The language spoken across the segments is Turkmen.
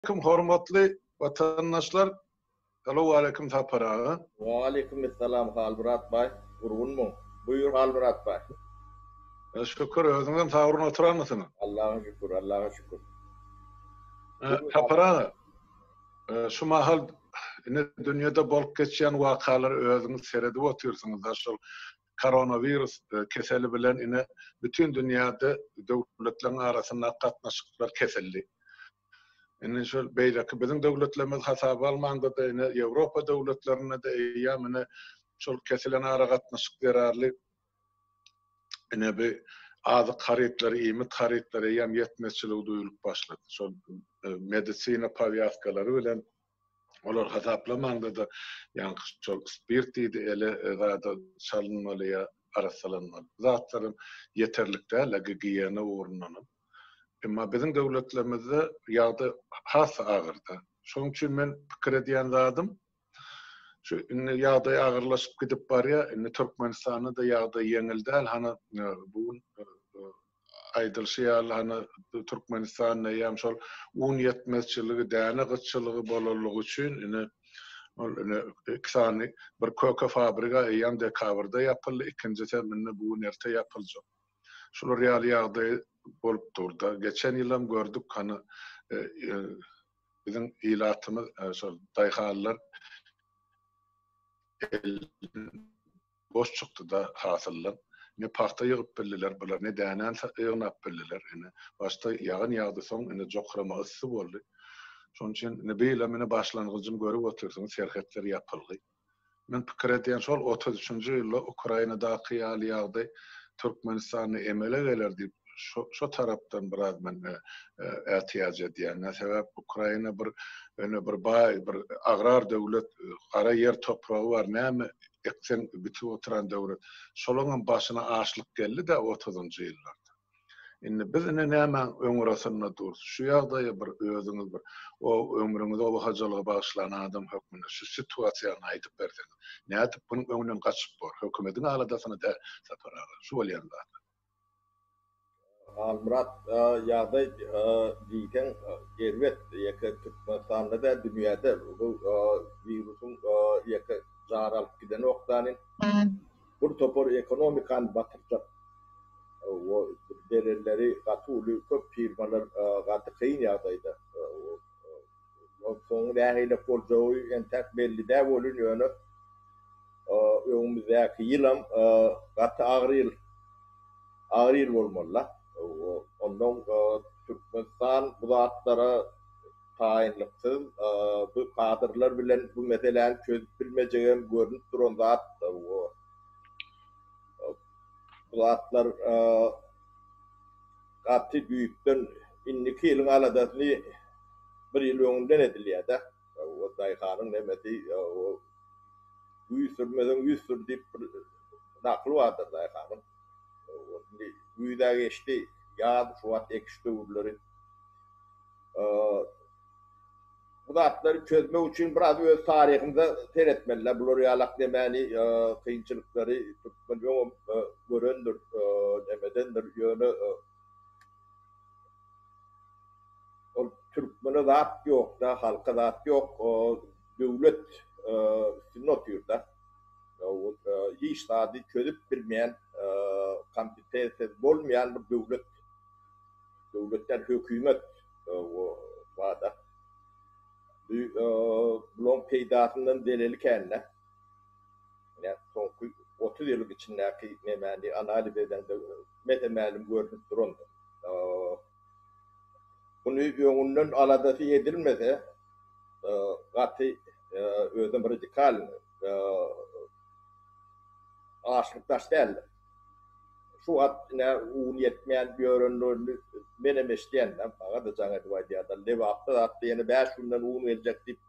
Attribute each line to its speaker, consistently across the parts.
Speaker 1: Aleýkum hormatly watandaşlar. Salowaleýkum Sapar aga.
Speaker 2: Waleýkim essalam Halmyrat baý. Gurgunmyň? Buýur Halmyrat baý.
Speaker 1: Şükür özüňizem sagurun oturanmysyňyz?
Speaker 2: Allaha şükür, Allaha şükür.
Speaker 1: Sapar aga, şu mahal ine dünýede bolup geçýän wakalary özüňiz seredip otyrsyňyzda şol koronawirus keseli bilen ine bütin dünýäde döwletleriň arasyndaky gatnaşyklar kesildi. Indi şol beýleki biziň döwletlerimizi hasaba almaňda-da ine Ýewropa döwletlerinde-de eýýäm ine şol kesilen aragatnaşyk zerarly ine bi azyk harytlary, iýmit harytlary eýýäm ýetmezçiligi duýulyp başlady. Şol medisina powýazkalary bilen Olar hasaplamaňda-da ýaňky şol spirt diýdi ele zada çalynmaly ýa arassalanmaly. Bu zatlaram ýeterlik däl-ä gigiýena ugrundanam. Emma biziň döwletlerimizde ýagdaý has-da agyr-da. Şonuň üçin men pikir edýän zadym, şu indi ýagdaý agyrlaşyp gidip barýar. Indi Türkmenistanda-da ýagdaý ýeňil däl. Hany bu gün Aýdylyşy ýaly, hany Türkmenistanda eýýäm şol un ýetmezçiligi, däne gytçylygy bolanlygy üçin ine ol ine iki sany bir köke fabriga eýýäm dekabrda ýapyldy, ikinjisem indi bu gün erte ýapyljak. Şular ýaly ýagdaý bolup dur-da. Geçen ýylam gördük, hany biziň ilatymyz şol daýhanlar Boş çykdy-da hasyldan. Ne pagta ýygyp bildiler bular, ne dänäni ýygnap bildiler. Ine, başda ýagyn ýagdy, soň ine jokrama yssy boldy. Şonuň üçin ine bu ýylam ine başlangyjyny görüp otyrsyňyz, serhetler ýapylgy. Men pikir edýän, şol 33-nji ýylda Ukrainadaky ýaly ýagdaý Türkmenistanda emele geler diýip, şo şo tarapdan biraz men ätiýaç edýän. Sebäp Ukraina bir ine bir baý, bir agrar döwlet, gara ýer topragy bar, näme ekseň bitip oturan döwlet. Şolaňam başyna açlyk geldi-dä otuzynjy ýyllarda. Indi biz ine nämäň öňurasynda durus. Şu ýagdaýa bir özüňiz bir o ömrüňizi oba hojalyga bagyşlan adam hökmünde şu situasiýany aýdyp berseňiz. Nädip munuň öňünden gaçyp bor? Hökümediň aladasyna däl Sapar aga, şu bolýan zat.
Speaker 2: Halmyrat ýagdaý diýseň erbet ýeke Türkmenistanda däl dünýäde bu wirusyň ýeke jar alyp gidenok dani bir topar ekonomikany batyrjak zererleri gaty uly köp firmalar gaty kyn ýagdaýda soňy nähili boljagy entäk belli däl welin ýöne öňümizdäki ýylam gaty agyr ýyl agyr ýyl bolmaly-la. Onnoň Türkmenistan bu zatlara taýynlyksyz, bu kadrlar bilen bu meseläni çözüp bilmejegem görnüp duran zat. Bu zatlar gaty düýpden indiki ýylyň aladasyny bir ýyl öňünden edilýär-de. Daýhanyň nemesi güýz sürmeseň ýüz sür diýip bir nakyl bardyr daýhanyň. Indi güýz-ä geçdi, ýaz şu wagt ekiş döwürleri. Bu zatlary çözmek üçin biraz öz taryhymyza seretmeli-dä. Bular ýalak nemäni, kynçylyklary türkmen öňem görendir, nemedendir. Ýöne ol türkmene zat ýok-da, halka zat ýok. Döwlet üstünde otyr-da. Hiç zady çözüp bilmeýän, kompetensiýasy bolmaýan bir döwlet, döwlet däl, hökümet bar-da. Bu bularyň peýdasyndan zeleli kän-dä. Ine, soňky 30 ýylyň içindäki nemäni analiz edeňde mese-mälim görnüp durandyr. Muny öňünden aladasy edilmese, gaty özem radikal açlyk daş däldir. Şu wagt ine un ýetmän ýörenlerini menem eşidýän-de, maňa-da jaň edip aýdýarlar, Lebapda zatda ýene bäş günden un geljek diýip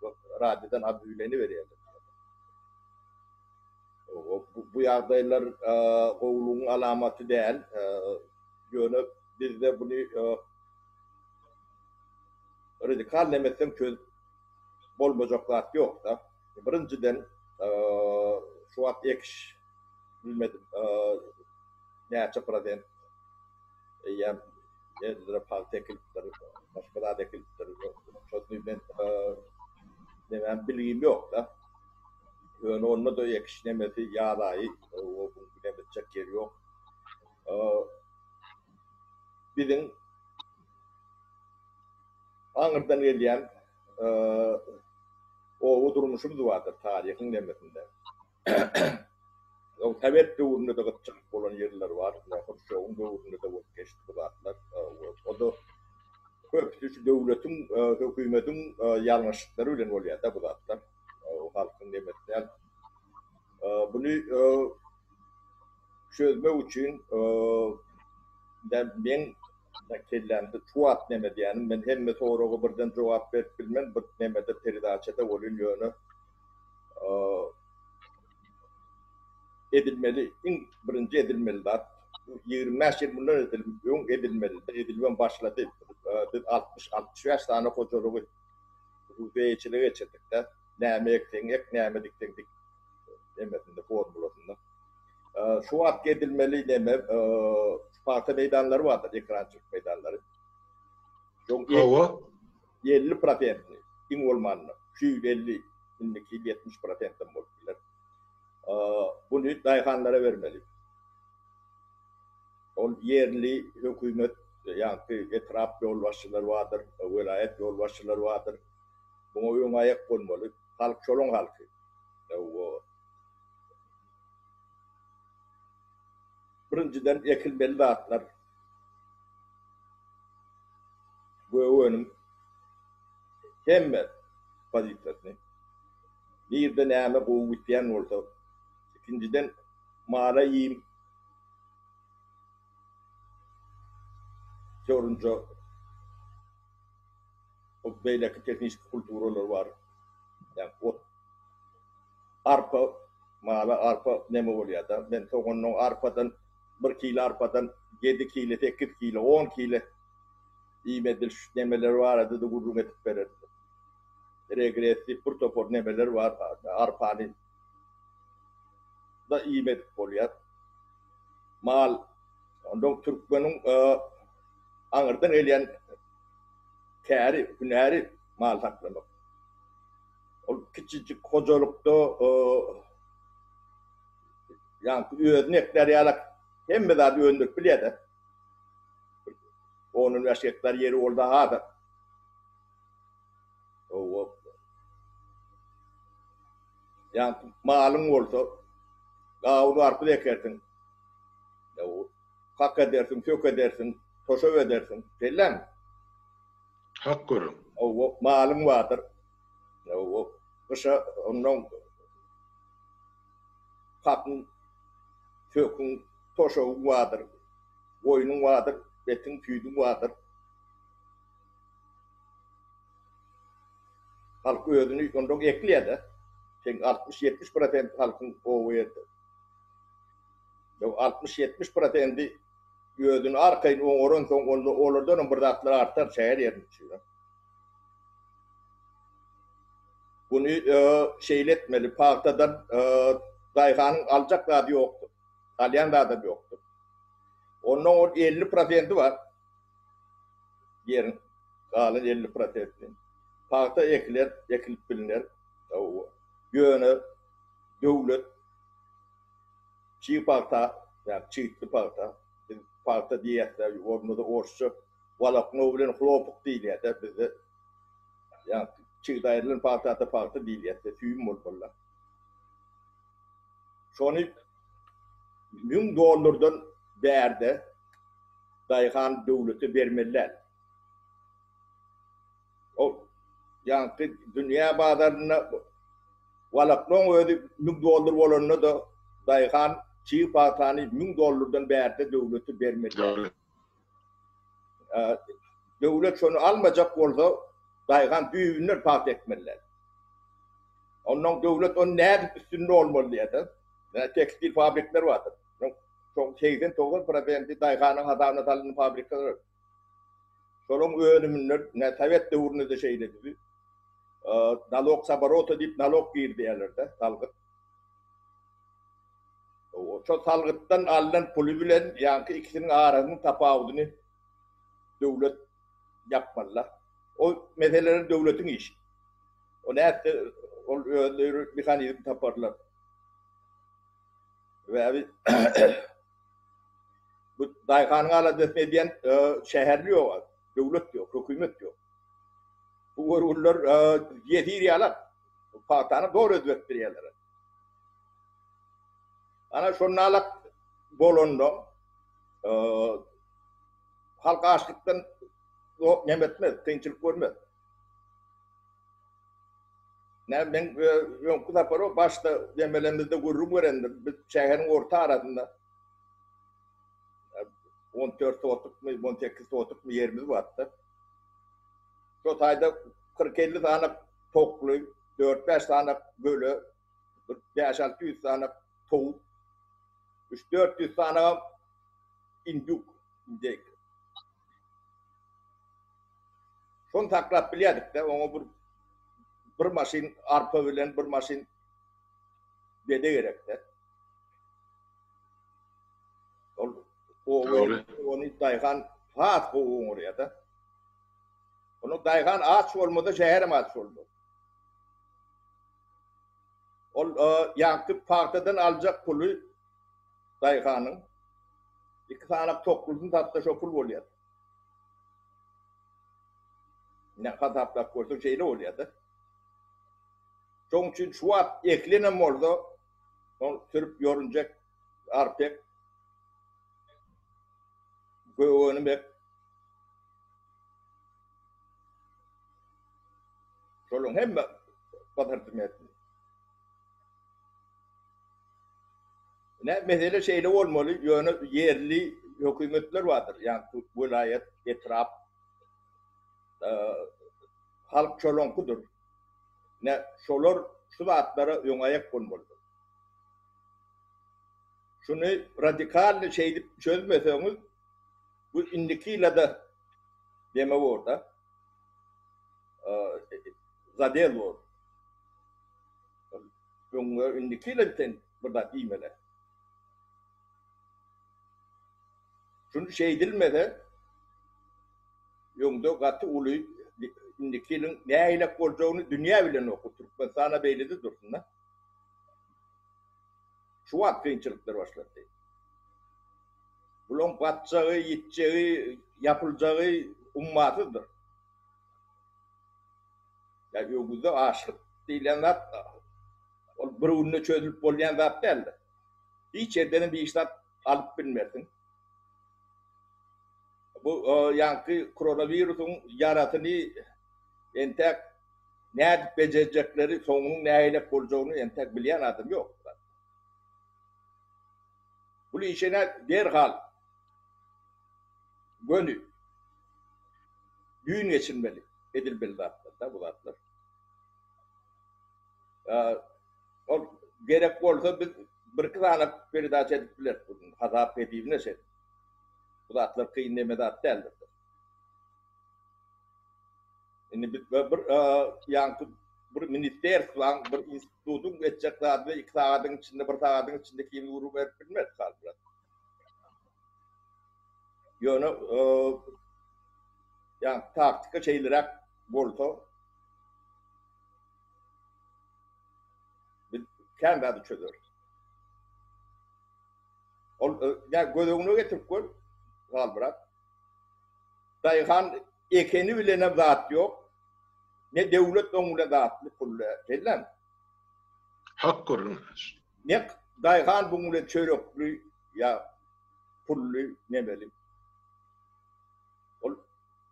Speaker 2: radiodan obýawleniýe berýärler. Bu ýagdaýlar gowulygyň alamaty däl. Ýöne bizde buny radikal neme etseň çözüp bolmajak zat ýok-da. Birinjiden, şu wagt ekiş bilmedim näçe prosent eýýäm. Ýerlere pagta ekilipdir, başga zat ekilipdir. Şony men nemem bilgim ýok-da. Ýöne onda-da ekiş nemesi ýaz aýy, o neme etjek ýeri ýok. Biziň aňyrdan gelýän oba durmuşymyz bardyr taryhyň nemesinde. Soň sowet döwründe-de gytçylyk bolan ýerler bar. Hruşýowyň döwründe-de bolup geçdi bu zatlar. O-da köpüsi şu döwletiň, hökümetiň ýalňyşlyklary bilen bolýar-da bu zatlar. Halkyň nemesi däl. Buny çözmek üçin meň kellämde şu wagt neme diýýänim, men hemme soraga birden jogap berip bilmen, bir nemede peredaçada bolýan ýöne edilmeli, iň birinji edilmeli zat, 25 ýyl mundan edil, öň edilmeli, edilibem başlady. Biz 60-65 sany hojalygy hususy eýeçilige geçirdik-de. Näme ekseň ek, näme dikseň dik nemesinde, formulasynda. Şu wagt edilmeli neme, pagta meýdanlary bardyr, ekrançylyk meýdanlary. Şoň
Speaker 1: Hawa.
Speaker 2: 50 prosentini, iň bolmanda, şu ýyl 50, indiki ýyl 70 prosentem bolup biler. Buny daýhanlara bermeli. Ol ýerli hökümet, ýaňky etrap ýolbaşçylary bardyr, welaýat ýolbaşçylary bardyr. Muňa öň aýak bolmaly. Halk şolaň halky. Birinjiden ekilmeli zatlar gök önüm hemme pozisiýasyny nirde näme gowy bitýän bolsa, ikinjiden mala iým törünje o beýleki tehniki kulturalar bar. Ýa ot arpa mala arpa neme bolýar-da. Men soňundan arpadan bir kilo arpadan ýedi kile, sekiz kile, on kile iým ediliş nemeleri barada-da gürrüň edip bererin. Regres diýip bir topar nemeler bar, arpany da iým edip bolýar. Mal, ondan türkmeniň aňyrdan gelýän käri, hünäri mal saklamak. Ol kiçijik hojalykda ýaňky özüni eklär ýalak hemme zady öndürip bilýär-de. On-on bäş gektar ýeri bolsa az. Hawa. Ýaňky malyň bolsa gawun-garpyz ekersiň. Kak edersiň, sök edersiň, toşap edersiň. Şeýlemi?
Speaker 1: Hak görüň.
Speaker 2: Hawa, malyň bardyr. Hawa, gyşa ondan kakyň, söküň, toşabyň bardyr. Goýnuň bardyr, etiň, süýdüň bardyr. Halk özüni ondan ekleýär-de. Seň 60-70 prosent halkyň oba ýerde. Ýok, 60-70 prosendi özüni arkaýyn oňaransoň, onda olardanam bir zatlar artar şäher ýeriniň üçin. Buny şeýle etmeli, pagtadan daýhanyň aljak zady ýokdur, alýan zadam ýokdur. Ondan ol 50 prosendi bar ýeriň, galan 50 prosentini. Pagta ekiler, ekilip bilner. Ýöne döwlet Çig pagta, ýagny çigitli pagta, biz pagta diýýäs-de, ornuna-da orsça walokno bilen hlopok diýilýär-de bizde. Ýagny çigit aýrylan pagta-da pagta diýilýär-de, süýüm bolmaly-da. Şony 1000 dollardan bärde daýhan döwlete bermeli däl. Ol ýaňky dünýä bazarynda walaknoň özi 1000 dollar bolanda-da daýhan çig pagtany 1000 dollardan bärde döwlete bermeli. Döwlet şony almajak bolsa, daýhan düýbünden pagta ekmeli däl. Ondan döwlet ony nädip üstünde bolmaly diýýär-de. Tekstil fabrikler bardyr. Şoň 80-90 prosenti daýhanyň hasabyna salyndy fabrikalar. Şolaryň önüminden, ine, sowet döwründe-de şeýledidi. Nalog s oborota diýip nalog girizýärler-de, salgyt. Şo salgytdan alnan puly bilen ýaňky ikisiniň arasynyň tapawudyny döwlet ýapmalylar. O meseleler döwletiň işi. O nätse ol özleri mehanizm taparlar. Sebäbi bu daýhanyň aladasyny edýän şäherli ýok, döwlet ýok, hökümet ýok. Bu görgüliler ýesir ýalak. Pagtany dogry özbertdirýärler. Ana şonda alak bolanda halk açlykdan nem etmez, kynçylyk görmez. Näme men öňki sapar o başda demelemizde gürrüň berendir. Biz şäheriň orta arasynda 14 sotykmy, 18 sotykmy ýerimiz bardy. Şo taýda 40-50 sany tokly, 4-5 sany göle, bir 5-600 sany towuk, 3-400 sany induk, indek. Şony saklap bilýärdik-de, oňa bir bir maşyn arpa bilen bir maşyn bede gerekdi. Ol oba ony daýhan has gowy oňarýar-da. Onuň daýhan aç bolmasa, şäherem aç bolmaz. Ol ýaňky pagtadan aljak puly daýhanyň iki sany toklusyny satsa şo pul bolýar. Ine hasaplap görseň şeýle bolýar-da. Şonuň üçin şu wagt ekilenem bolsa, ol sürüp ýorunjak arpek, gögönüm ek. Şolaryň hemme basartymyýetini. Ine, mesele şeýle bolmaly, ýöne ýerli hökümetler bardyr, ýagny welaýat, etrap, halk şolaňkydyr. Ine, şolar şu zatlara öňaýak bolmalydyr. Şuny radikalny şeýdip çözmeseňiz, bu indiki ýyla-da deme bor-da, zadel bor. Öňe indiki ýyla sen bir zat diýmeli. Şuny şeýdilmese, öňde gaty uly indiki ýylyň nähilek boljagyny dünýä bilenok, Türkmenistan-a beýlede dursun-da. Şu wagt kynçylyklar başlandy. Bulaň batjagy, ýitjegi, ýapyljagy ummasyzdyr. Ýa öňüňizde açlyk diýlen zat ol bir günde çözülip bolýan zat däldir. Hiç ýerdenem hiç zat alyp bilmersiň. Bu ýaňky koronawirusyň ýarasyny entäk nädip bejerjekleri, soňunyň nähilek boljagyny entäk bilýän adam ýok. Bu işe nä derhal göni düýn geçirmeli edilmeli zatlar da bu zatlar. Ol gerek bolsa biz bir-iki sany peredaça edip bileris bunu hasap hesibine şeýdip. Bu zatlar kyn neme zat däldir. Indi biz bir ýaňky bir ministerstwaň, bir institutyň etjek zadyny iki sagadyň içinde, bir sagadyň içinde kimi gürrüň berip bilmez Halmyrat. Ýöne ýaňky taktika şeýleräk bolsa biz kän zady çözeris. Ol ýa göz öňüne getirip gör, Halmyrat. Daýhan ekeni bilenem zat ýok. Ne döwlet oň bilen zatly pully. Şeýdilemi?
Speaker 1: Hak gürrüň.
Speaker 2: Ne daýhan buň bilen çörekli ýa pully nemeli. Ol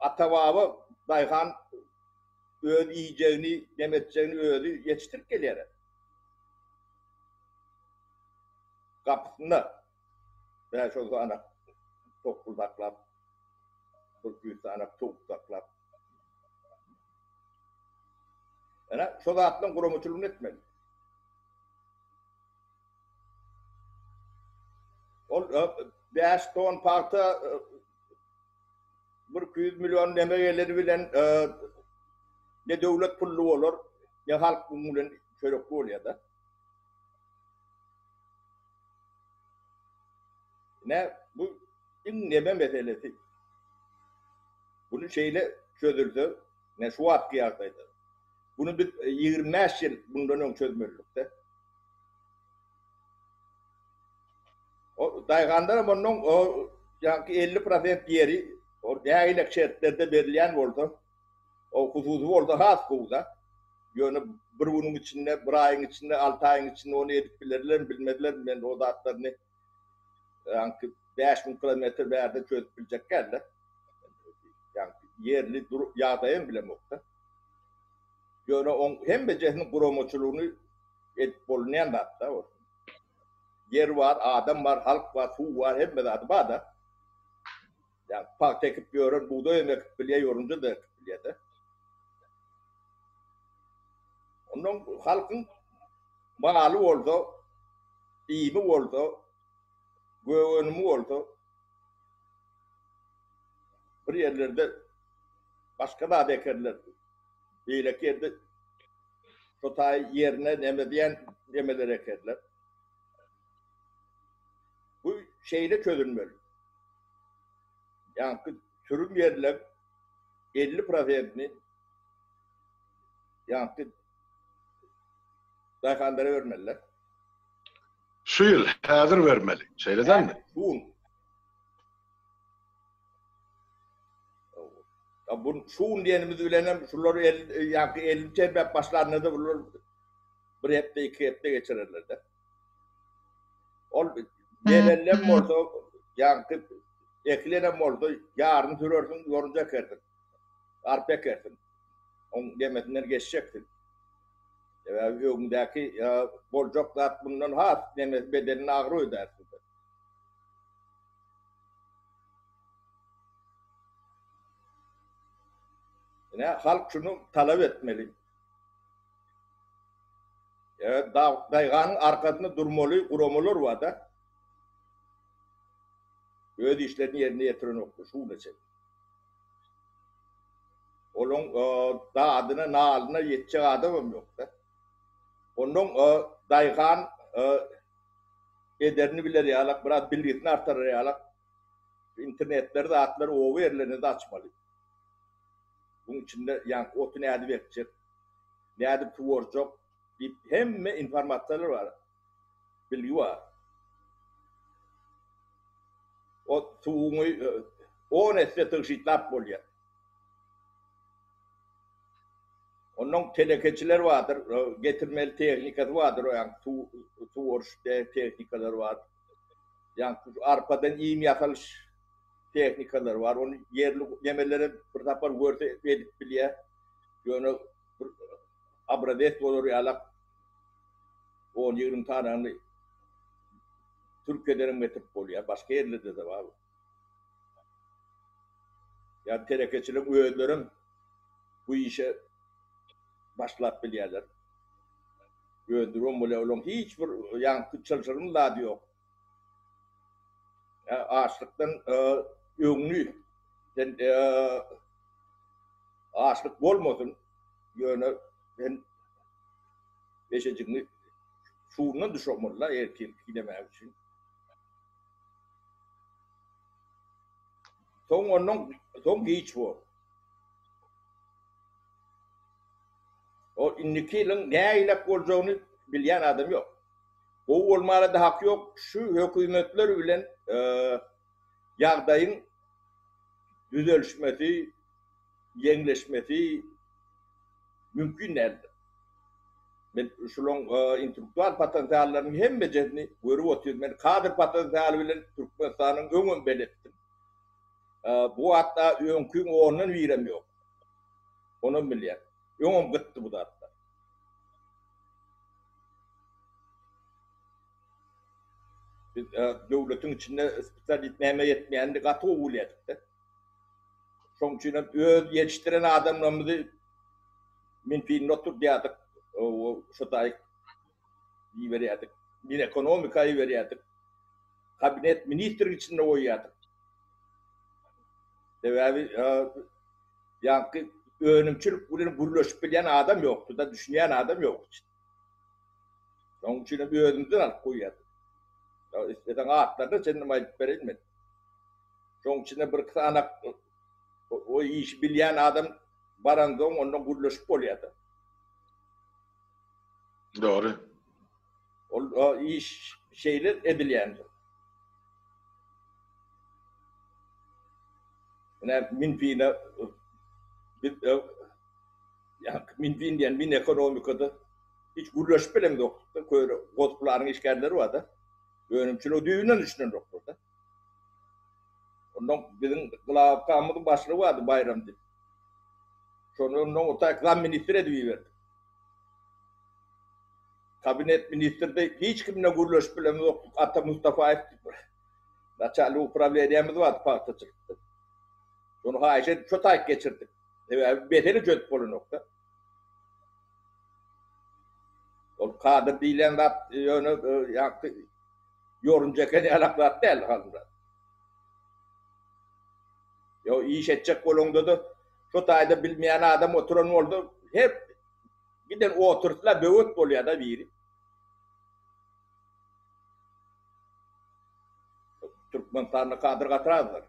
Speaker 2: ata-baba daýhan öz iýjegini, nem etjegini özi ýetişdirip gelýär. Gapysynda bäş-on sany tokly saklap, bir ýüz sany towuk saklap. Ene şo zatlaryň guramaçylygyny etmeli. Ol 5 ton pagta bir 200 million neme geleni bilen ne döwlet pully bolar, ne halk bunun bilen çörekli bolýar da. Ne bu iň neme meselesi. Buny şeýle çözülse, ine şu wagtky ýagdaýda, buny biz 25 ýyl mundan öň çözmelidik-de. O daýhanlar hem ondan o ýaňky 50 prosent ýeri o nägilek şertlerde berilýän bolsa, o hususy bolsa has gowy-da. Ýöne bir günüň içinde, bir aýyň içinde, alty aýyň içinde ony edip bilerlermi, bilmezlermi, men o zatlaryny ýaňky 5000 kilometr bärde çözüp biljek däl-de. Ýaňky ýerli ýagdaýam bilemok-da. Ýöne oň hemmejesiniň guramaçylygyny edip bolunýan zat-da ol. Ýer bar, adam bar, halk bar, suw bar, hemme zady bar-da. Ýa pagta ekip ýören, bugdaý hem ekip bilýär, ýorunja-da ekip bilýär-de. Ondan halkyň maly bolsa, iými bolsa, gök önümi bolsa, bir ýerlerde başga zat ekerler. Beýleki ýerde şo taý ýerine neme diýen nemeler ekerler. Bu şeýle çözülmeli. Ýaňky sürüm ýerler 50 prosentini ýaňky daýhanlara bermeliler.
Speaker 1: Şu ýyl, häzir bermeli. Şeýle dälmi?
Speaker 2: Şu gün. Bu şu gün diýenimiz bilen hem şular el ýaňky elini çermäp başlanda-da bular bir hepde, iki hepde geçirerler-de. Ol berenden bolsa, ýaňky ekilenem bolsa, ýaryny sürersiň, ýorunja ekersiň. Arpa ekersiň. Oň demesinden geçjeksiň. Sebäbi öňündäki boljak zat bundan has nemesi bedenine agyr ödärsiň. Ine, halk şuny talap etmeli. Daýhanyň arkasynda durmaly guramalar bar-da. Öz işlerini ýerine ýetirenoklar şu güne çenli. Olaň dadyna, nalyna ýetjek adamam ýok-da. Onnoň daýhan ederini biler ýalak, biraz bilgisini artarar ýalak internetleri zatlary oba ýerlerinde-de açmaly. Buň içinde ýaňky oty nädip ekjek, nädip suwarjak diýip hemme informasiýalar bar, bilgi bar. O suwuňy on esse tygşytlap bolýar. Onnoň telekeçiler bardyr, getirmeli tehnikasy bardyr, o ýaňky suw suwaryş tehnikalary bar. Ýaňky arpadan iým ýasalyş tehnikalary bar. Ony ýerli nemelerem bir sapar görse edip bilýär. Ýöne bir obrazes bolar ýalak on-ýigrimi sanyny Türkiýedenem getirip bolýar, başga ýerlerde-de bar. Ýa telekeçiler özlerem bu işe başlap bilýärler. Öndüribem bolýar. Olaryň hiç bir ýaňky çylşyrymly zady ýok. Açlykdan öňüni sen açlyk bolmasyn, ýöne sen eşejigiňi şugundan düşürmeli-la ertirki ýemek üçin. Soň ondan soň giç bor. O indiki ýylyň nähilek boljagyny bilýän adam ýok. Gowy bolmaga-da haky ýok. Şu hökümetler bilen ýagdaýyň düzelişmesi, ýeňleşmesi mümkin däldir. Men şulaň intellektual potensiallarynyň hemmejesini görüp otyryn. Men kadr potensialy bilen Türkmenistanyň öňem beletdim. Bu wagtda öňkiň ondan birem ýok. Onam bilýän. Öňem gytdy bu zatlar. Biz döwletiň içinde spesialist näme ýetmeýänini gaty gowy bilýärdik-de. Şonuň üçin hem öz ýetişdiren adamlarymyzy Minfinde oturdýardyk, şo taýyk iberýärdik, Minekonomika iberýärdik, kabinet ministriň içinde goýýardyk. Sebäbi ýaňky önümçilik bilen gürleşip bilýän adam ýokdy-da, düşünýän adam ýok içinde. Şonuň üçin hem özümizden alyp goýýardyk. Isleseň atlaryna çenli aýdyp bereýin men. Şoň içinde bir-iki sany. O işi bilýän adam baransoň onda gürleşip bolýar-da.
Speaker 1: Dogry.
Speaker 2: Ol iş şeýle edilýändir. Ine Minfine biz ýa Minfin diýen Minekonomikada hiç gürleşip bilemzokdyk-da, köne Gosplanyň işgärleri bar-da. Önümçilige düýbünden düşünenoklar-da. Ondan biziň glawkamyzyň başlygy bardy Baýram diýip. Şony ondan o taýk zam ministr edip iberdik. Kabinet ministrde hiç kim bilen gürleşip bilemzokdyk. Ata Mustafaýew diýip bir naçalnik uprawleniýämiz bardy pagtaçylykda. Şony haýyş edip şo taýk geçirdik. Sebäbi mesele çözüp bolanokda. Ol kadr diýlen zat ýöne ýaňky ýorunja eken ýalak zat däl Halmyrat. Ýo iş etjek bolaňda-da şo taýda bilmeýän adam oturan bolsa her giden otursla böwet bolýar-da biri. Türkmenistanda kadr gaty azdyr.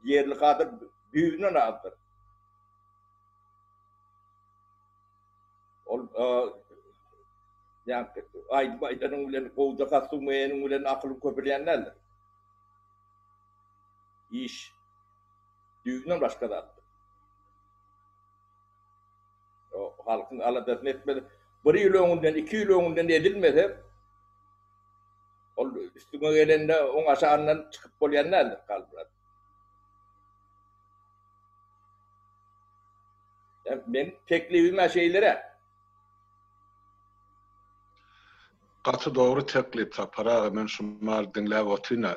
Speaker 2: Ýerli kadr düýbünden azdyr. Ol ýa-ni aýdym aýdanyň bilen gowja kostýum geýeniň bilen akylyň köpelýän däldir. Iş düýbünden başga zatdyr. O halkyň aladasyny etmeli. Bir ýyl öňünden, iki ýyl öňünden edilmese, ol üstüňe gelende oň aşagyndan çykyp bolýan däldir, Halmyrat. Meň teklibim-ä şeýleräk.
Speaker 1: Gaty dogry teklip Sapar aga men şu mahaly diňläp otyryn-a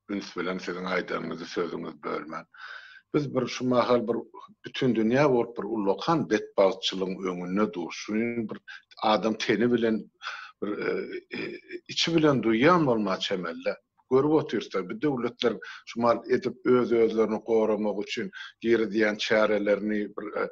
Speaker 1: üns bilen siziň aýdanyňyzy sözüňizi bölmän. Biz bir şu mahal bir bütin dünýä bolup bir ullakan betbagtçylygyň öňünde dur. Şuny bir adam teni bilen bir içi bilen duýýan bolma çemeli. Görüp otyrys-da, bu döwletler şu mal edip öz-özlerini goramak üçin girizýän çärelerini, bir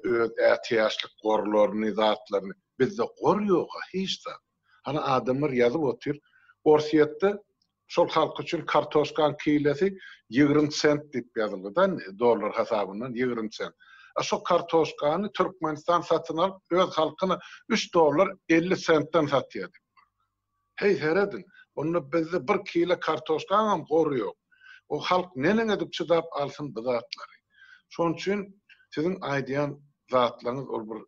Speaker 1: öz ätiýaçlyk gorlaryny, zatlaryny. Bizde gor ýog-a, hiç zat. Hany adamlar ýazyp otyr, Orsýetde şol halk üçin kartoşkaň kilesi 20 sent diýip ýazylgy-da, dollar hasabyndan 20 sent. A şo kartoşkany Türkmenistan satyn alyp, öz halkyna 3 dollar 50 sentden satýar diýip. Heý, serediň, onda bizde bir kile kartoşkaňam gory ýok. O halk neneň edip çydap alsyn bu zatlary? Şonuň üçin siziň aýdýan zatlaryňyz ol bir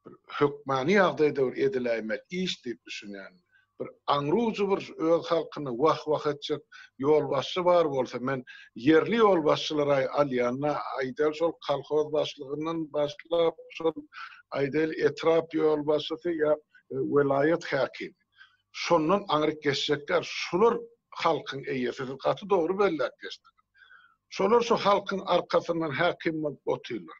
Speaker 1: bir hökmany ýagdaýda bir ediläýmeli iş diýip düşünýän. Bir aňrujy bir öz halkyny wah-wah etjek ýolbaşçy bar bolsa, men ýerli ýolbaşçylary alýan-da, aýdaly şol kolhoz başlygyndan başlap, şol aýdaly etrap ýolbaşçysy ýa welaýat häkimi. Şondan aňryk geçjek däl. Şular halkyň eýesi. Siz gaty dogry belläp geçdiňiz. Şolar şu halkyň arkasyndan häkim bolup otyrlar.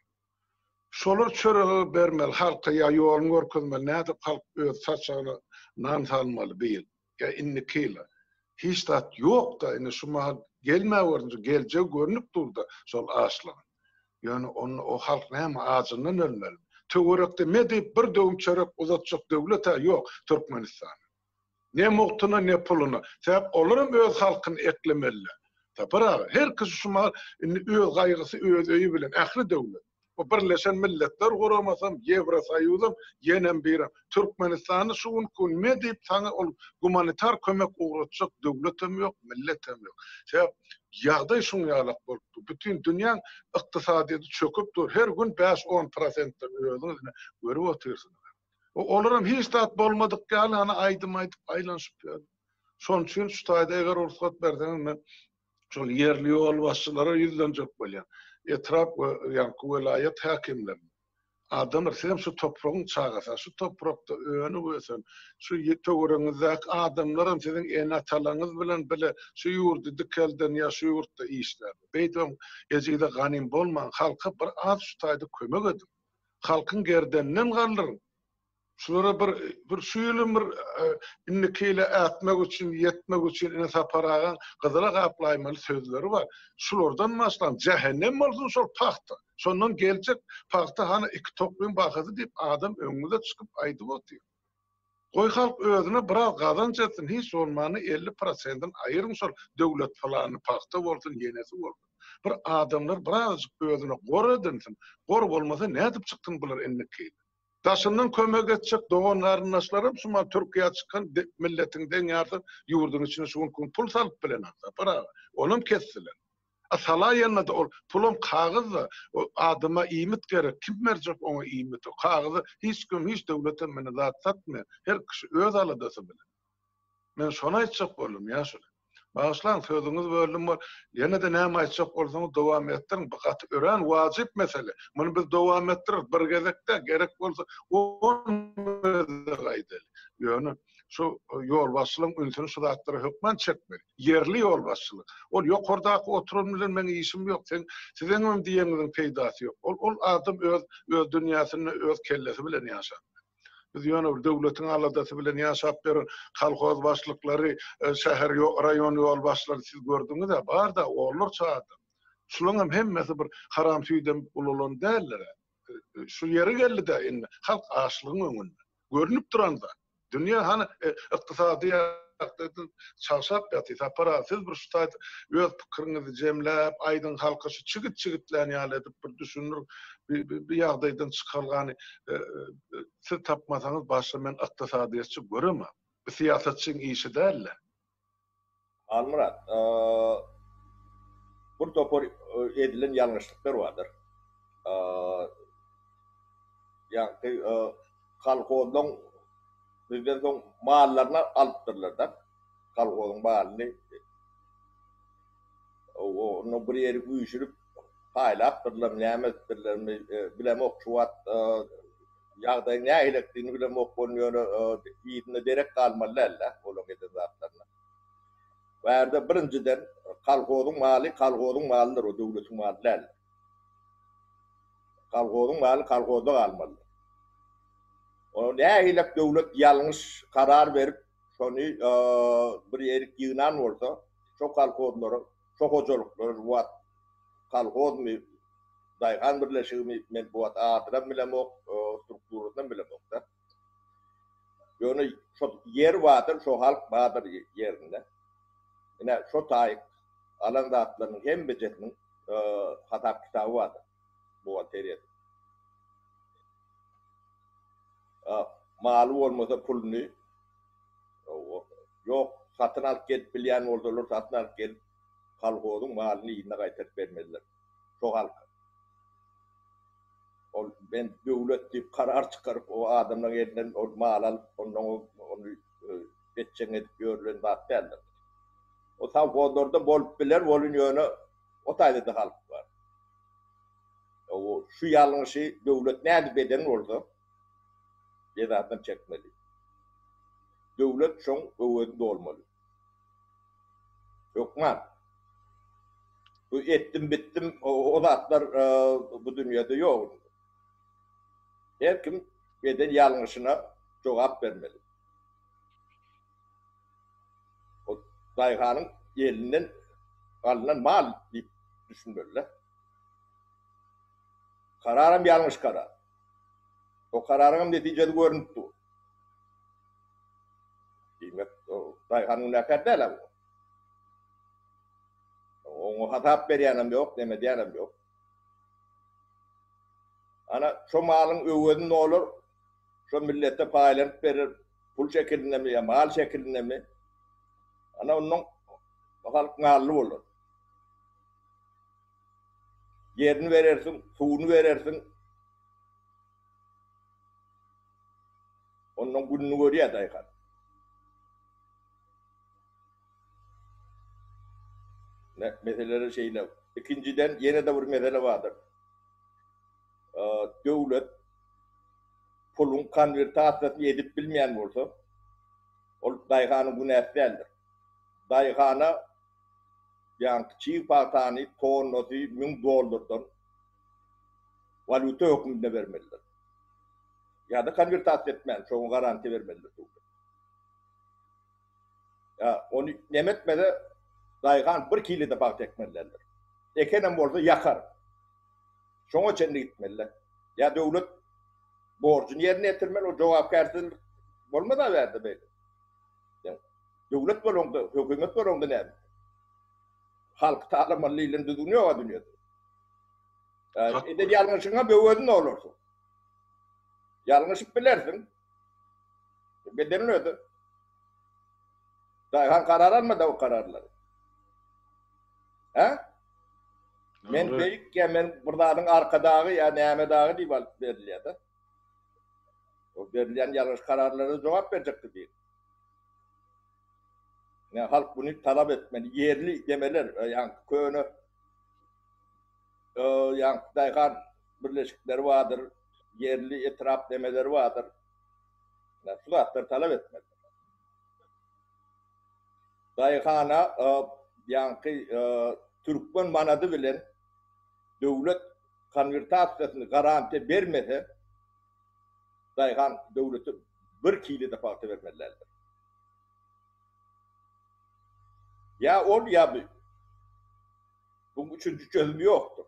Speaker 1: Şolar çöregi bermeli halka ýa ýoluny görkezmeli, nädip halk öz saçagyna nan salmaly bu ýyl ýa indiki ýyla. Hiç zat ýok-da, indi şu mahal gelmäwersin, geljegi görnüp dur-da şol açlygyň. Ýöne onda o halk näme ajyndan ölmelimi? Töwerekde me diýip bir döwüm çörek uzatjak döwlet-ä ýok Türkmenistanda. Ne mugtuna, ne puluna. Sebäp olaram öz halkyny eklemeliler. Sapar aga, her kişi şu mahal indi öz gaýgysy öz öýi bilen, ähli döwlet. Bu Birleşen Milletler Guramasam, Ýewrosoýuzam, ýenem birem. Türkmenistanda şu günki gün me diýip saňa ol gumanitar kömek ugratjak döwletem ýok, milletem ýok. Sebäp ýagdaý şuň ýalak bolup dur. Bütin dünýäň ykdysadyýeti çöküp dur. Her gün bäş-on prosentden özüňiz ine görüp otyrsyňyz. Olaram hiç zat bolmadyk ýaly hany aýdym aýdyp aýlanyşyp ýör. Şonuň üçin şu taýda eger rugsat berseňiz men şol ýerli ýolbaşçylara ýüzlenjek bolýan. Etrap we ýaňky welaýat häkimlerine. Adamlar sizem şu topragyň çagasy, şu toprakda önüp ösen, şu töweregiňizdäki adamlaram siziň ene-atalaryňyz bilen bile şu ýurdy dikelden ýa şu ýurtda işlär. Beýdibem ejize ganym bolmaň, halka bir az şu taýda kömek ediň. Halkyň gerdeninden galdyryň. Şulara bir bir şu ýylym bir indiki ýyla ätmek üçin, ýetmek üçin ine Sapar agaň gyzyla gaplaýmaly sözleri bar. Şulardan başlaň, jähennem bolsun şol pagta. Şondan geljek pagta hany iki toklyň bahasy diýip adam öňüňize çykyp aýdyp otyr. Goý halk özüne biraz gazanç etsin, hiç bolmanda 50 prosentini aýyryň şol döwlet plany pagta bolsun, ýenesi bolsun. Bir adamlar birazajyk özüne gor edinsin. Gor bolmasa nädip çyksyn bular indiki ýyl? Daşyndan kömek etjek dogan-garyndaşlaram şu mahal Türkiýä çykan milletiň deň ýarysy ýurduň içine şu günki gün pul salyp bilenok Sapar aga. Onam kesdiler. A salaýanda-da ol pulam kagyz-da, o adama iýmit gerek, kim berjek oňa iýmiti? Kagyzy hiç kim, hiç döwletem meni zat satmaýar. Her kişi öz aladasy bilen. Men şony aýtjak boldum, ýaşuly. Bagyşlaň, sözüňizi böldüm bol. Ýene-de näme aýtjak bolsaňyz dowam etdiriň. Bu gaty örän wajyp mesele. Muny biz dowam etdireris. Bir gezek däl, gerek bolsa on gezek aýdaly. Ýöne şu ýolbaşçylygyň ünsüni şu zatlara hökman çekmeli. Ýerli ýolbaşçylyk. Ol ýokardaky oturan bilen meň işim ýok. Seň, siziňem diýeniňiziň peýdasy ýok. Ol, ol adam öz, öz dünýäsinde öz kellesi bilen ýaşap. Biz ýöne bir döwletiň aladasy bilen ýaşap ýören kolhoz başlyklary, şäher, raýon ýolbaşçylary siz gördüňiz-ä, bar-da onlarça adam. Şularyňam hemmesi bir haram süýt emip ulalan däldir-ä. Şu ýeri geldi-dä indi, halk açlygyň öňünde. Görnüp duran zat. Dünýä hany ykdysady ýagdaýdan çagşap ýatyr. Sapar aga siz bir şu taýda öz pikiriňizi jemläp aýdyň halka şu çigit çigitlän ýaly edip bir düşündir bi ýagdaýdan çykalgany siz tapmasaňyz başga men ykdysadyýetçi göremok. Bu syýasatçyň işi dälde.
Speaker 2: Halmyrat, bir topar edilen ýalňyşlyklar bardyr. Ýagny kolhozlaň bizden soň mallaryny alypdyrlar-da. Kolhozyň malyny onda bir ýeri üýşürip paýlapdyrlar, näme edipdirlermi bilemok şu wagt Ýagdaýyň nähilekdigini bilemok bolun ýöne yzynda derek galmaly däldi olaň eden zatlaryna. Bärde birinjiden kolhozyň maly kolhozyň malydyr o döwletiň maly däldir. Kolhozyň maly kolhozda galmalydyr. O nähilek döwlet ýalňyş karar berip şony bir ýerik ýygnan bolsa şo kolhozlara şo hojalyklara şu wagt kolhozmy Daýhan birleşigimi men bu wagt adynam bilemok, strukturasynam bilemok-da. Ýöne şo ýer bardyr, şo halk bardyr ýerinde. Ine, şo taýyk alan zatlarynyň hemmejesiniň hasap-kitaby bardyr buhgalteriýada. Maly bolmasa puluny ýok, satyn alyp gelip bilýän bolsalar, satyn alyp gelip, kolhozyň malyny yzyna gaýtaryp bermelidir. Şo halka. Ol men döwlet diýip karar çykaryp o adamlaryň elinden ol mal alyp ondan ony etjegiňi edip ýörülen zat däldir. O sowhozlarda bolup biler welin ýöne o taýda-da halk bar. O şu ýalňyşy döwlet nädip eden bolsa jezasyny çekmeli. Döwlet şoň öwezini dolmaly. Hökman. Bu etdim bitdim o zatlar bu dünýede ýok indi. Her kim eden ýalňyşyna jogap bermeli. O daýhanyň elinden alnan mal diýip düşünmeli-de. Kararam ýalňyş karar. O kararyňam netijesi görnüp dur. Diýmek, daýhan günäkär däl-ä bu. Oňa hasap berýänem ýok, neme edýänem ýok. Ana, şo malyň öwezini dolar, şo millete paýlanyp berer, pul şekilindemi ýa mal şekilindemi. Ana, onnoň halk mally bolar. Ýerini berersiň, suwuny berersiň. Ondan gününi görýär daýhan. Ne, meseleler şeýle. Ikinjiden ýene-de bir mesele bardyr. Döwlet puluň konwertasiýasyny edip bilmeýän bolsa, ol daýhanyň günäsi däldir. Daýhana ýaňky çig pagtany tonnasy 1000 dollardan walýuta hökmünde bermelidir. Ýa-da konwertasiýa etmän, şoňa garantiýa bermelidir döwlet. Ýa ony neme etmese, daýhan bir kile-de pagta ekmeli däldir. Ekenem bolsa ýakar. Şoňa çenli gitmeli-de. Ýa döwlet borjuny ýerine ýetirmeli, o jogapkärsizlik bolmaz-a bärde beýle. Döwlet bolaňda, hökümet bolaňda näme? Halky talamaly diýlen düzgün ýok-a dünýede. Eden ýalňyşyňa böwedini dolarsyň. Ýalňyşyp bilersiň. Bedenin öde. Daýhan karar almady o kararlary. Hä? Men beýik ýa men bir zadyň arkadagy ýa näme dagy diýip alyp berilýär-de. O berilýän ýalňyş kararlara jogap berjekdi diýip. Ýa halk muny talap etmeli. Ýerli demeler, ýaňky köne ýaňky daýhan birleşikleri bardyr, ýerli etrap demeleri bardyr. Ýa şu zatlary talap etmeli. Daýhana ýaňky türkmen manady bilen döwlet konwertasiýasyny garantiýa bermese, daýhan döwlete bir kile-de pagta bermeli däldir. Ýa ol, ýa bu. Buň üçünji çözümi ýokdur.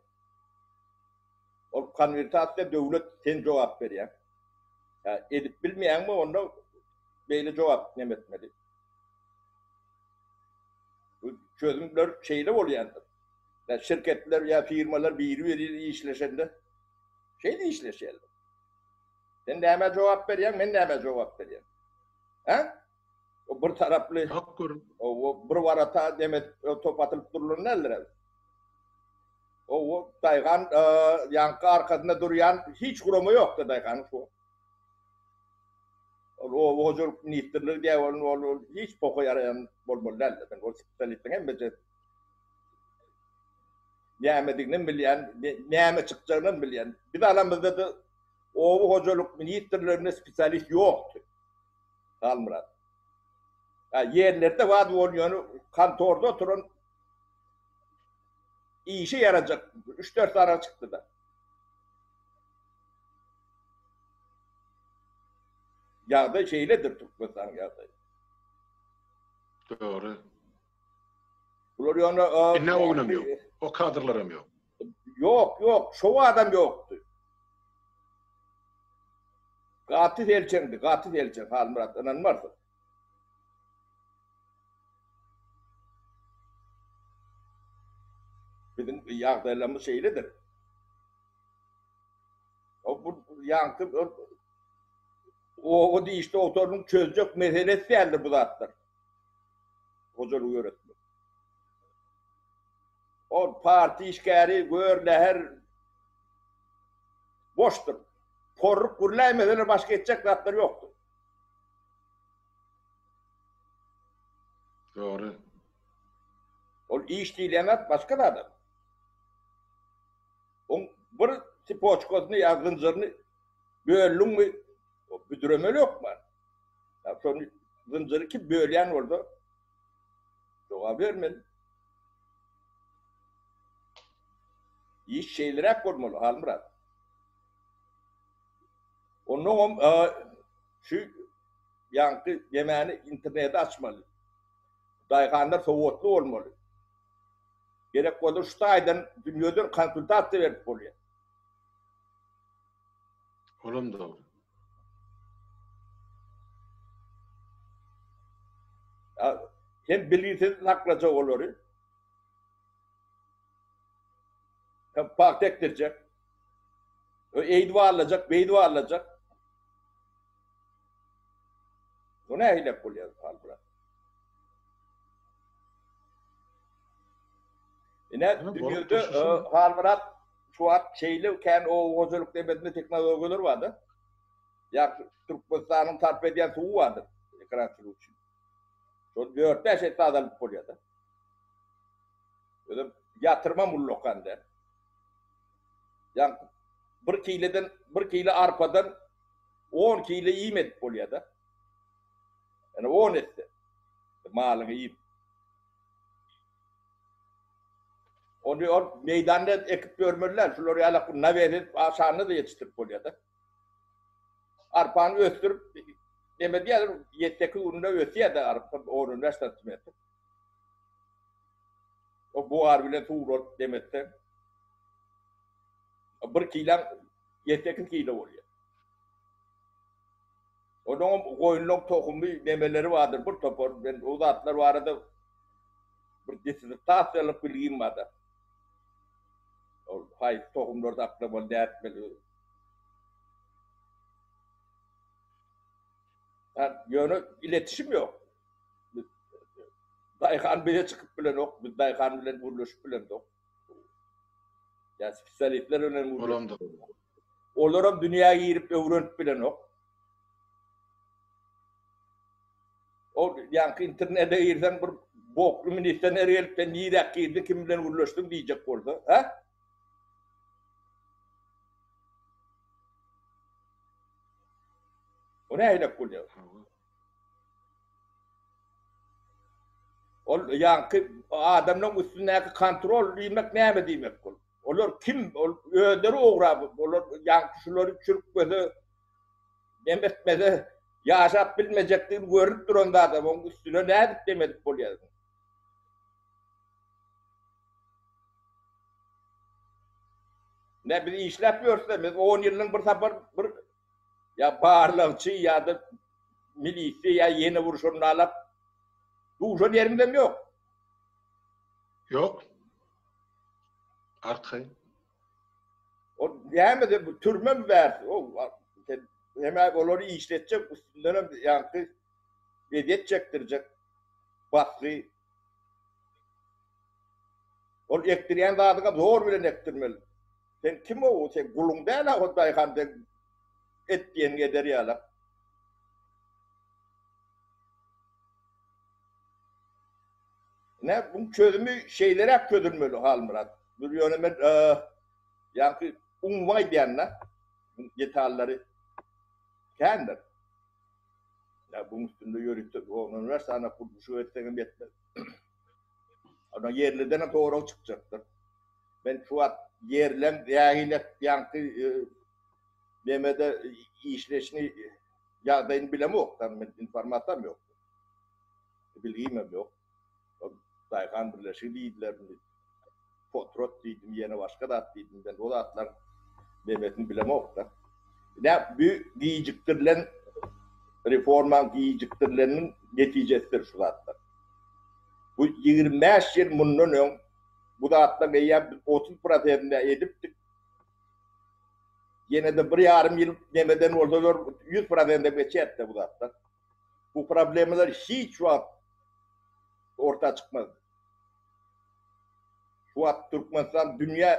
Speaker 2: Ol konwertasiýa döwlet sen jogap berýäň. Ýa edip bilmeýäňmi onda beýle jogap neme etmeli. Bu çözümler şeýle bolýandyr. Ýa şirketler ýa firmalar biri-biri işleşende şeýle işleşýärler. Sen nämä jogap berýäň, men nämä jogap berýän. Hä? O bir taraply,
Speaker 1: Hak gör.
Speaker 2: O bir warata neme top atylyp durulan däldir. O daýhan ýaňky arkasynda durýan hiç gurama ýokdy daýhanyň şu. Ol oba hojalyk ministrligi diýä ol ol hiç poka ýaraýan bolmaly däldi. Men ol spesialistiň hemmesi nämedigini bilýän, näme çykjagyny bilýän. Biz alamyzda-da oba hojalyk ministrliginde spesialist ýokdy. Halmyrat. Ha, ýerlerde bar ol ýöne kontorda oturan işe ýarajak 3-4 sany çykdy-da. Ýagdaý şeýledir Türkmenistanyň ýagdaýy.
Speaker 1: Dogry.
Speaker 2: Bular ýöne
Speaker 1: Indi o günem ýok. O kadrlar hem ýok.
Speaker 2: Ýok, ýok, şo adam ýokdy. Gaty selçeňdi, gaty selçeň Halmyrat, ynanmarsyň. Biziň ýagdaýlarymyz şeýledir. O bu ýaňky oba diş dogtorynyň çözjek meselesi däldir bu zatlar. Hojalygy ýöretmek. Ol partiýa işgäri gör läher boşdur. Porruk gürläýmeseler başga etjek zatlar ýokdur.
Speaker 1: Dogry.
Speaker 2: Ol iş diýilýän zat başga zat. Oň bir sipoçkasyny ýa zynjyryny böldüňmi, büdremeli hökman. Ýa şony zynjyry kim bölýän bolsa jogap bermeli. Iş şeýleräk bolmaly, Halmyrat. Onnoňam şu ýaňky demäni interneti açmaly. Daýhanlar sowatly bolmaly. Gerek bolsa şu taýdan dünýeden konsultasiýa berip bolýar.
Speaker 1: Olam dogry.
Speaker 2: Hem bilgisiz saklajak olary. Hem pagta ekdirjek. Eýdip allajak, beýdip allajak. Bu nähili bolýar, Halmyrat? Ine, dünýede Halmyrat şu wagt şeýle kän oba hojalyk demesinde tehnologiýalar bar-da. Ýa Türkmenistanyň sarp edýän suwy bardyr ekerançylyk üçin. Şol 4-5 esse azalyp bolýar-da. Özem ýatyrma mullakan däl. Ýa bir kileden, bir kile arpadan 10 kile iým edip bolýar-da. Ýani 10 esse. Malyňy iýip. Ony ol meýdanda ekip ýörmeli däl. Şular ýaly nawes edip aşanyny da ýetişdirip bolýar-da. Arpany ösdürip neme diýýärler, ýedi-sekiz günde ösýär-de arpa on-on bäş santimetr. O bugar bilen suwlaryp dem etseň, bir kilaň ýedi-sekiz kilo bolýar. Onuň goýunlaň tohumy, nemeleri bardyr bir topar. Men o zatlar barada bir. Dissertasiýalyk bilgim bar-da. Ol haýsy tohumlary saklamaly, nätmeli. Ýöne iletişim ýok. Daýhan bize çykyp bilenok, biz daýhan bilen gürleşip bilemzok. Ýa spesialistler bilen gürleşip bilemzok. Olaram dünýä girip öwrenip bilenok. Ol ýaňky internete girseň bir bokly milisioner gelip sen niräk girdiň, kim bilen gürleşdiň diýjek bolsa, hä? O nähilek bolýar? Ol ýaňky adamlaryň üstündäki kontrol diýmek näme diýmek ol? Olar kim? Ol özleri ogra, olar ýaňky şulary çürkmese, nem etmese ýaşap bilmejekdigini görüp duran zat, onuň üstüne nädip dem edip bolýar? Ne biz işläp ýörse, biz 10 ýyldan bir sapar bir ýa barlagçy ýa-da milisiýa ýa ýene bir şonalap duşan ýerimizem ýok.
Speaker 1: Ýok. Arkaýyn.
Speaker 2: O näme bu türmemi bärsi? O sen hem olary işletjek, üstünden hem ýaňky ezýet çekdirjek basgy. Ol ekdirýän zadyňam zor bilen ekdirmeli. Sen kim o? Sen guluň däl-ä o daýhan sen et diýeniňi eder ýalak. Ine, buň çözümi şeýleräk çözülmeli Halmyrat. Dur ýöne men ýaňky umumy aýdýan-da, buň detallary kändir. Ýa buň üstünde ýörite ondan bäş sany gurluşyk etseňem ýetmez. Ondan ýerliden hem sorag çykjakdyr. Men şu wagt ýerleň nähili ýaňky nemede işleşini ýagdaýyny bilemok, men informasiýam ýok. Bilgimem ýok. Ol daýhan birleşigi diýdilermi, potrot diýdimi, ýene başga zat diýdimi, men o zatlaryň nemesini bilemok-da. Ine, bu gijikdirilen reformaň gijikdirileniniň netijesidir şu zatlar. Bu 25 ýyl mundan öň bu zatlaryň eýýäm biz 30 prosentini edipdik. Ýene-de bir ýarym ýyl nemeden bolsalar 100 prosente geçýärdi bu zatlar. Bu problemalar hiç wagt orta çykmazdy. Şu wagt Türkmenistan dünýä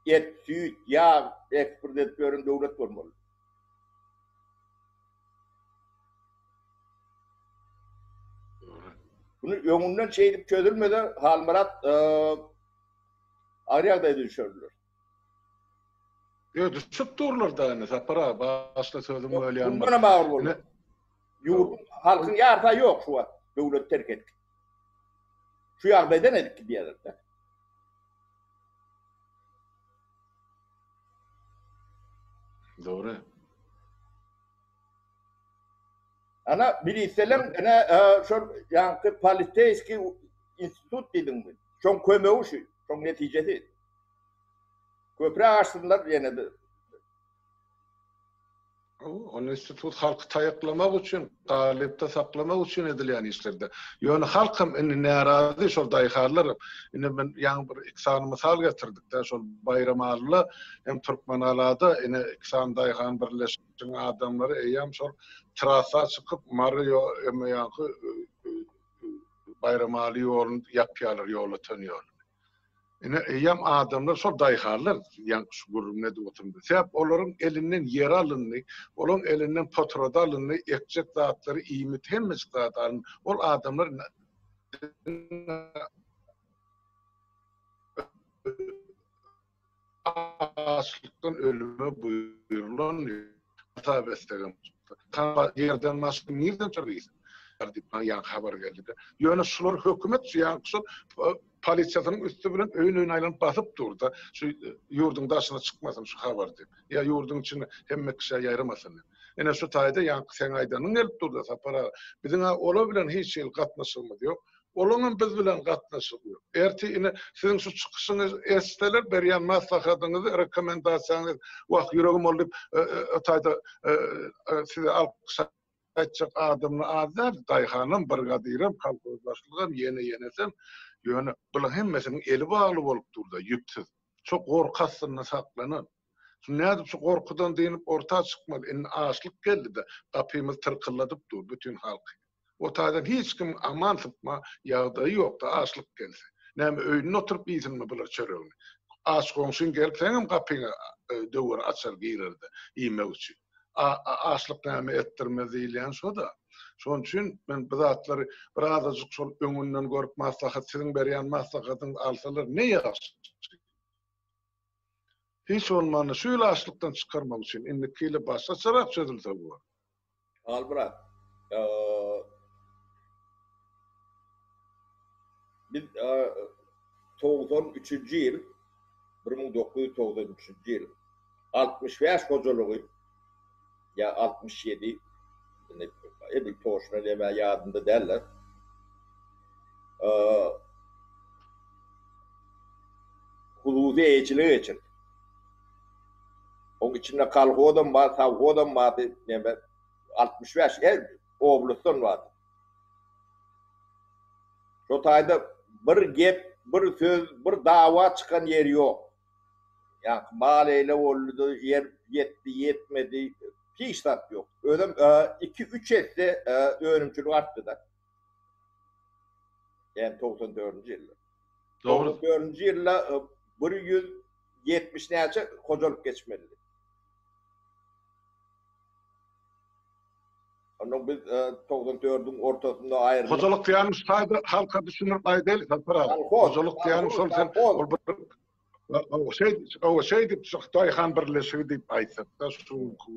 Speaker 2: et, süýt, ýag eksport edip ýören döwlet bolmaly. Bunu öňünden şeýdip çözülmese Halmyrat agyr ýagdaýa düşerler.
Speaker 1: Ýok, düşüp durlar da indi Sapar aga, başda sözüňi bölýän.
Speaker 2: Bundan hem agyr bolar. Ýurduň halkyň ýarysy ýok şu wagt döwleti terk edip. Şu ýagdaýdan edip gidýärler-de.
Speaker 1: Dogry.
Speaker 2: Ana miliseleň ene şol ýaňky poliseýskiý institut diýdiňmi? Şoň kömegi şu, şoň netijesi. Köpräk açsynlar ýene-de.
Speaker 1: Ol institut halky taýaklamak üçin, galypda saklamak üçin edilýän işlerde. Ýöne halk hem indi närazy, şol daýhanlar hem. Indi men ýaňy bir iki sany mysal getirdik-de, şol Baýramalyda hem Türkmenalada ine iki sany daýhan birleşigiň adamlary eýýäm şol trassa çykyp, Mary ýaňky Baýramaly ýoluny ýapýarlar, Ýolöten ýoluny. Ine, eýýäm adamlar, şol daýhanlar, ýaňky şu gürrüňini edip oturdy. Sebäp olaryň elinden ýer alyndy, olaryň elinden potrady alyndy, ekjek zatlary, iýmit, hemmejik zat alyndy. Ol adamlar indi açlykdan ölüme buýrulan hasap etsegem. Ýerden başga nirden çörek iýsin? diýip maňa ýaňky habar geldi-de. Ýöne şular hökümet şu ýaňky şol polisiýasynyň üsti bilen öýün-öýüne aýlanyp basyp dur-da, şu ýurduň daşyna çykmasyn şu habar diýip. Ýa ýurduň içinde hemme kişä ýaýramasyn diýip. Ine şu taýda ýaňky seň aýdanyň gelip dur-da Sapar aga. Biziň-ä olar bilen hiç hili gatnaşygymyz ýok. Olaňam biz bilen gatnaşygy ýok. Ertir ine siziň şu çykyşyňyzy eşitseler, berýän maslahatyňyzy, rekomendasiýaňyzy, wah ýüregim ol diýip, o taýda size alkyş aýtjak adamlar az däl, daýhanam, brigadirem, kolhoz başlygam, ýene-ýenesem. Ýöne bularyň hemmesiniň eli bagly bolup dur-da, ýüpsüz. Şo gorky astynda saklanan. Şu nädip şu gorkudan dynyp orta çykmaly? Indi açlyk geldi-de, gapymyzy tyrkylladyp dur bütin halky. O taýdan hiç kimiň aman sypma ýagdaýy ýokdy açlyk gelse. Näme öýünde oturyp iýsinmi bular çöregini? Aç goňşyň gelip seňem gapyňy döwer açar girerde iýmek üçin. Açlyk näme etdirmez diýilýän şo-da. Şonuň üçin men bu zatlary birazajyk şol öňünden görüp maslahat siziň berýän maslahatyňyzy alsalar ne ýagşy. Hiç bolmanda şu ýyl açlykdan çykarmak üçin indiki ýyly başgaçarak çözülse bolar.
Speaker 2: Halmyrat, biz 93-nji ýyl, 1993-nji ýyl 65 hojalygy ýa 67, indi edil toşna näme ýadymda däldir. Hususy eýeçilige geçirdik. Oň içinde kolhozam bar, sowhozam bardy, näme 65 her oblastdan bardy. Şo taýda bir gep, bir söz, bir dawa çykan ýeri ýok. Ýaňky mal eýle boldy, ýer ýetdi, ýetmedi, hiç zat ýok. Özem iki-üç esse önümçilik artdy-da. Ýani 94-nji ýylda.
Speaker 1: Dogry.
Speaker 2: 94-nji ýylda 170 näçe hojalyk geçmelidi. Ondan biz 94-iň ortasynda aýrylyp.
Speaker 1: Hojalyk diýýänim şu taýda halka düşündirip aýdaýly Sapar aga. Hojalyk diýýänim şol sen ol bir şeý şeýdip şu daýhan birleşigi diýip aýtsak-da şu günki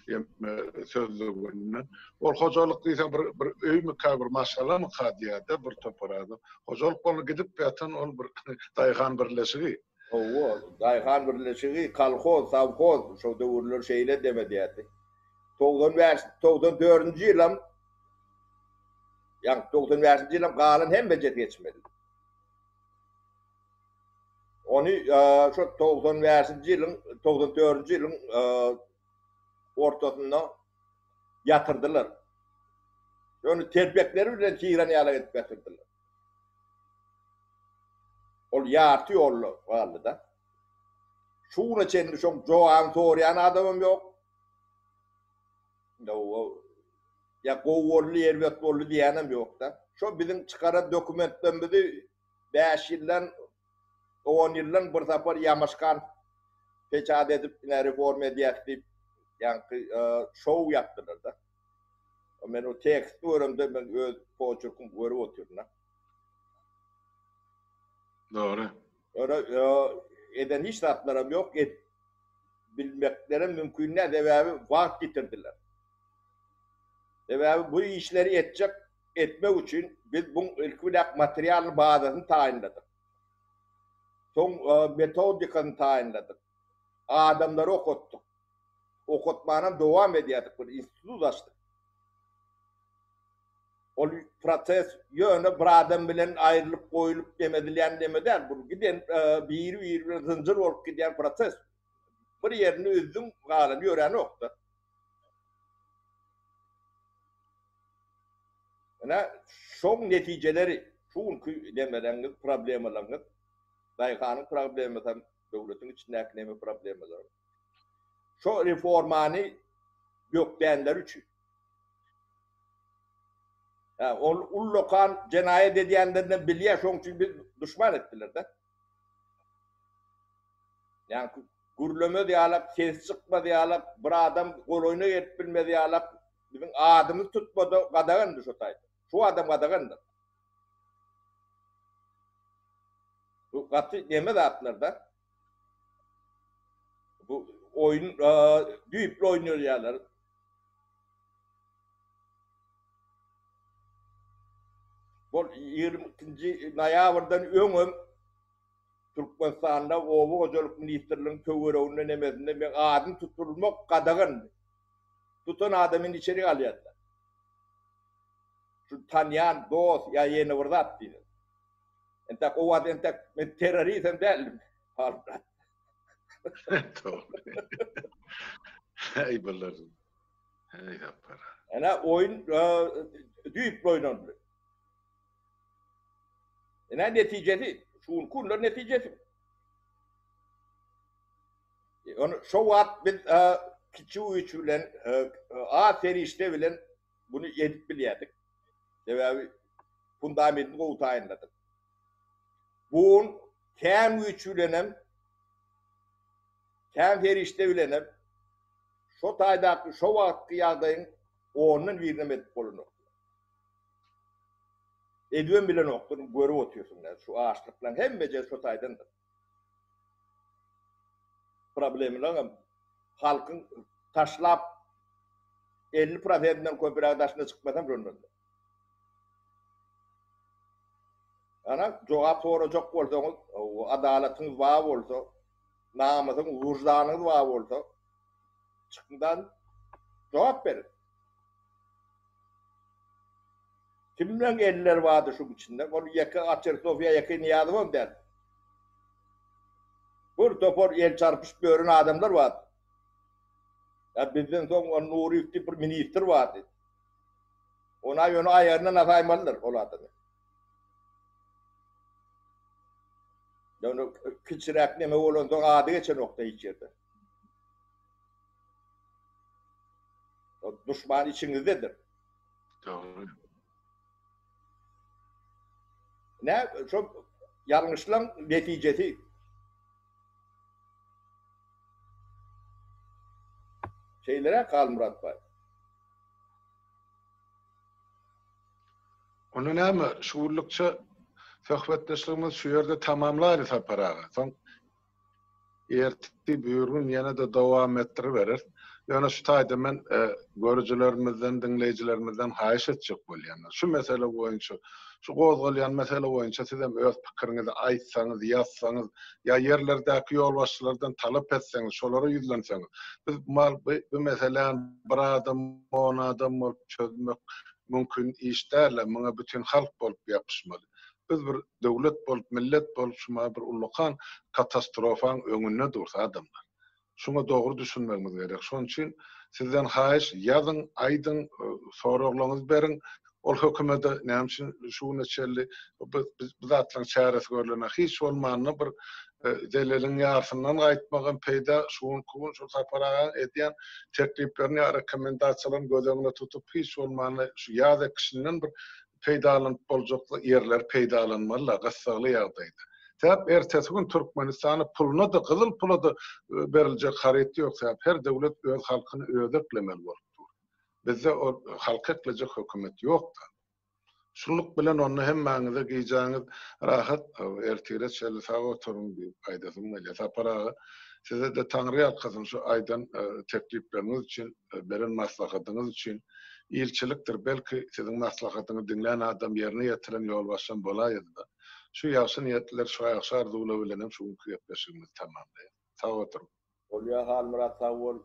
Speaker 1: günüň sözlüginden. Ol hojalyk diýseň bir bir öýmükä bir maşgalamyka diýýär-de bir topar adam. Hojalyk bolany gidip ýatan ol bir daýhan birleşigi.
Speaker 2: Hawa, daýhan birleşigi, kolhoz, sowhoz şo döwürler şeýle demedýärdi. 95, 94-nji ýylam ýa 95-nji ýylam galan hemmejesi geçmeli. Ony şo 95-nji ýylyň, 94-nji ýylyň ortasynda ýatyrdylar. Ýöne telpekleri bilen syran ýaly edip ýatyrdylar. Ol ýarty ýolda galdy-da. Şu güne çenli şoň jogabyny soraýan adamam ýok. Ýa gowy boldy, erbet boldy diýýänem ýok-da. Şo biziň çykaran dokumentlerimizi bäş ýyldan, on ýyldan bir sapar ýamaşkan peçat edip, ine reforma edýäs diýip, ýaňky şou ýapdylar-da. Men o teksti göremde men öz poçerkimi görüp otyryn-da.
Speaker 1: Dogry.
Speaker 2: Ýöne eden hiç zatlaram ýok, edip bilmeklerem mümkin däl, sebäbi wagt ýitirdiler. Sebäbi bu işleri etjek, etmek üçin biz buň ilki bilen materialny bazasyny taýynladyk. Soň metodikasyny taýynladyk. Adamlary okatdyk. Okatmanam dowam edýärdik, bir institut açdyk. Ol proses ýöne bir adam bilen aýrylyp goýulyp dem edilýän neme däl. Bu giden biri-biri bilen zynjyr bolup gidýän proses. Bir ýerini üzdüň, galany ýöränok-da. Ine, şoň netijeleri şu günki nemeleňiz, problemalaryňyz, daýhanyň problemasy hem, döwletiň içindäki neme problemalary. Şo reformany bökdänleri üçin. Hä, ol ullakan jenaýat edýänlerinden bilýär, şoň üçin biz duşman etdiler-de. Ýaňky gürlemez ýalak, sesi çykmaz ýalak, bir adam golaýyna gelip bilmez ýalak, biziň adymyzy tutmada gadagandy şo taýda. Şu adam gadagandyr. Bu gaty neme zatlar-da. Bu oýun düýpli oýnalýarlar. Bol 22-nji noýabrdan öňem Türkmenistanda Oba hojalyk ministrligiň töwereginde nemesinde meň adym tutulmak gadagandy. Tutan adamyny içeri alýardylar. Şu tanýan dost ýa ýene bir zat diýip. Entek o wagt entek men terrorist hem däldim. Halmyrat.
Speaker 1: Dogry. Eý bular. Eý Sapar.
Speaker 2: Ene oýun düýpli oýnandy. Ine netijesi, şu günki günler netijesi. Ony şo wagt biz kiçi güýç bilen, az serişde bilen buny edip bilýärdik. Sebäbi fundamentini gowy taýynladyk. Bu gün kän güýç bilenem, kän serişde bilenem şo taýdaky şo wagtky ýagdaýyň ondan birinem edip bolanok. Edibem bilenokdyr, görüp otyrsyň. Şu açlyklaryň hemmejesi şo taýdandyr. Problemlaryňam halkyň taşlap 50 prosentinden köpürägi daşyna çykmasam şondandyr. Ana, jogap sorajak bolsaňyz, adalatyňyz bar bolsa, namysyňyz, wyždanyňyz bar bolsa, çykyňdan jogap beriň. Kimleň elleri bardy şuň içinde? Ol ýeke Açersow ýa ýeke Nyýazowam däl. Bir topar el çarpyşyp ýören adamlar bardy. Ýa bizden soň ol Nuryýew diýip bir ministr bardy. Ona ýöne aýagyndan asaýmalydyr ol adamy. Ýöne kiçiräk neme bolansoň ady geçenokda hiç ýerde. Duşman içiňizdedir.
Speaker 1: Dogry.
Speaker 2: Ne şo ýalňyşlaň netijesi. Şeýleräk Halmyrat baý.
Speaker 1: Onda näme, şu günlükçe söhbetdeşligimizi şu ýerde tamamlaýly Sapar aga. Soň Ertir, bürgün ýene-de dowam etdiribereris. Ýöne şu taýda men görüjilerimizden, diňleýjilerimizden haýyş etjek bolýan. Şu mesele boýunça, şu gozgalýan mesele boýunça sizem öz pikiriňizi aýtsaňyz, ýazsaňyz, ýa ýerlerdäki ýolbaşçylardan talap etseňiz, şolara ýüzlenseňiz. Biz bu meseläni bir adam, on adam bolup çözmek mümkin iş däl-de, muňa bütin halk bolup ýapyşmaly. Biz bir döwlet bolup, millet bolup şuma bir ullakan katastrofaň öňünde durus adamlar. Şuňa dogry düşünmegimiz gerek. Şonuň üçin sizden haýyş, ýazyň, aýdyň, soraglaryňyzy beriň. Ol hökümede näme üçin şu güne çenli bu zatlaryň çäresi görlenok. Hiç bolmanda bir zeleliň ýarsyndan gaýtmagam peýda. Şu günki gün şu Sapar agaň edýän tekliplerini ýa rekomendasiýalaryny göz öňüne tutup hiç bolmanda şu ýaz ekişinden bir peýdalanyp boljak ýerleri peýdalanmaly-da, gyssagly ýagdaýda. Sebäp ertesi gün Türkmenistana puluna-da, gyzyl pula-da beriljek haryt ýok. Sebäp her döwlet öz halkyny özi eklemeli bolup dur. Bizde ol halky eklejek hökümet ýok-da. Şunluk bilen onda hemmäňize gijäňiz rahat, ertire çenli sag oturyň diýip aýdasym gelýär. Sapar aga, size-de Taňryýalkasyn şu aýdan teklipleriňiz üçin, beren maslahatyňyz üçin. Ilçilikdir, belki, siziň maslahatyňyzy diňlän adam ýerine ýetiren ýolbaşçam bolaýady-da. Şu ýagşy niýetler, şu ýagşy arzuwlar bilenem şu günki gepleşigimizi tamamlaýas. Sag oturyň.
Speaker 2: Bolýa Halmyrat sag bol.